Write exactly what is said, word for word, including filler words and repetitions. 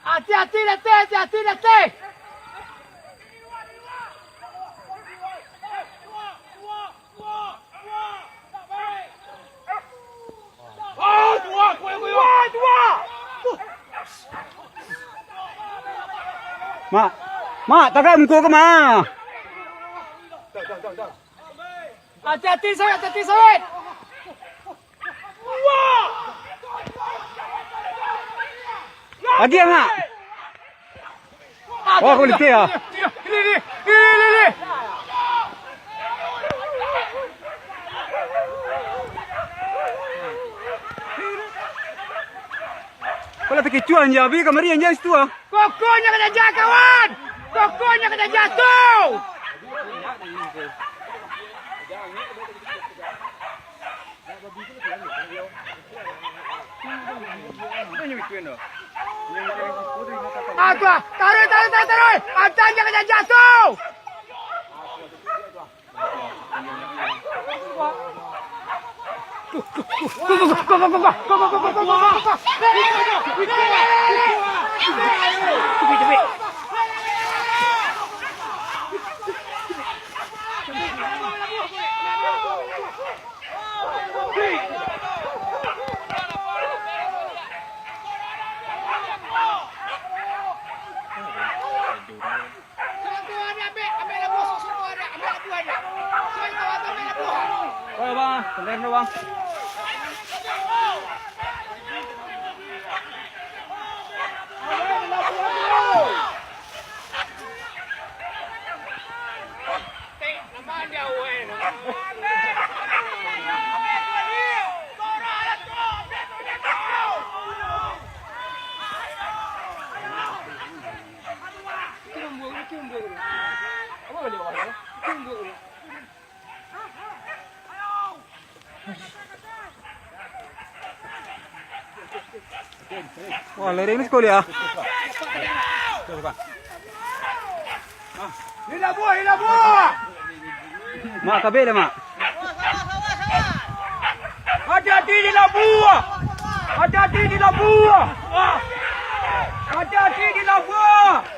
Hati-hati, Dati, hati-hati, Dati. Mak, mak, tagak muko ko, mak. Hati-hati, Sawit, hati-hati, Sawit. Lagi, mak. Wah, aku letih, ah. Kau lah takicuah, anjing, abih kamari, anjing, situ, ah. Kokonyo ka jajah, kawan! Kokonyo ka jajah tu! Aku, taruih, taruih, taruih, taruih! Antaan jan ka jajah tu! Oke, bang. Kalian dulu, bang. Wah, lereng ni sekali, ah. Ilah buah, ilah buah! Mak, kabeh dah, Mak. Hati-hati di labuah! Hati-hati di labuah! Hati-hati di labuah!